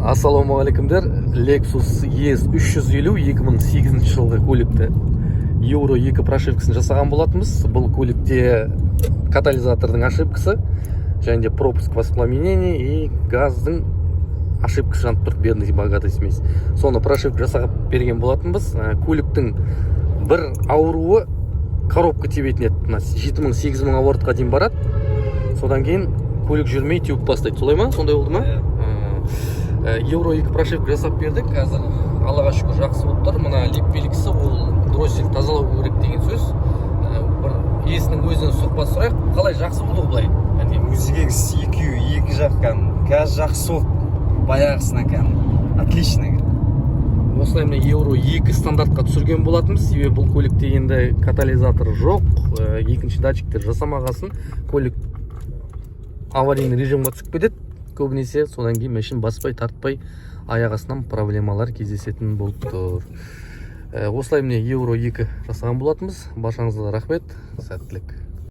Ассалаумағалейкумдер! Lexus ES 350, 2008 жылғы көлікті Евро 2 прошивкасын жасаған болатынбыз. Бұл көлікте катализатордың ошибкасы және де пропуск воспламенения и газдың ошибкасы жанып тұр, бедный богатый смесь. Соны прошивка жасап берген болатынбыз. Көліктің бір ауруы коробка тебетін еді. Мына 7000, 8000 оборотқа дейін барады, содан кейін көлік жүрмей, теуіп бастайды. Солай ма, сондай болды ма? Иә. Евро 2 прошивка жасап бердік. Қазір, Аллаға шүкір, жақсы болып тұр. Мына леп белгісі, ол дроссель тазалау керек деген сөз. Бір иесінің өзінен сұхбат сұрайық. Қалай, жақсы болды ғой былай, әдемі? Өзгеріс екеуі екі жақ кәдімгі. Қазір жақсы болды баяғысынан, кәдімгі отлично. Осылай, міне, Евро 2 стандартқа түсірген болатынбыз, себебі бұл көлікте енді катализатор жоқ, екінші датчиктер жасамағасын, көлік аварийный режимға түсіп кетеді көбінесе. Содан кейін машина баспай, тартпай, аяқ астынан проблемалар кездесетін болып тұр. Осылай, міне, Евро 2 жасаған болатынбыз. Баршаңызға рахмет, сәттілік!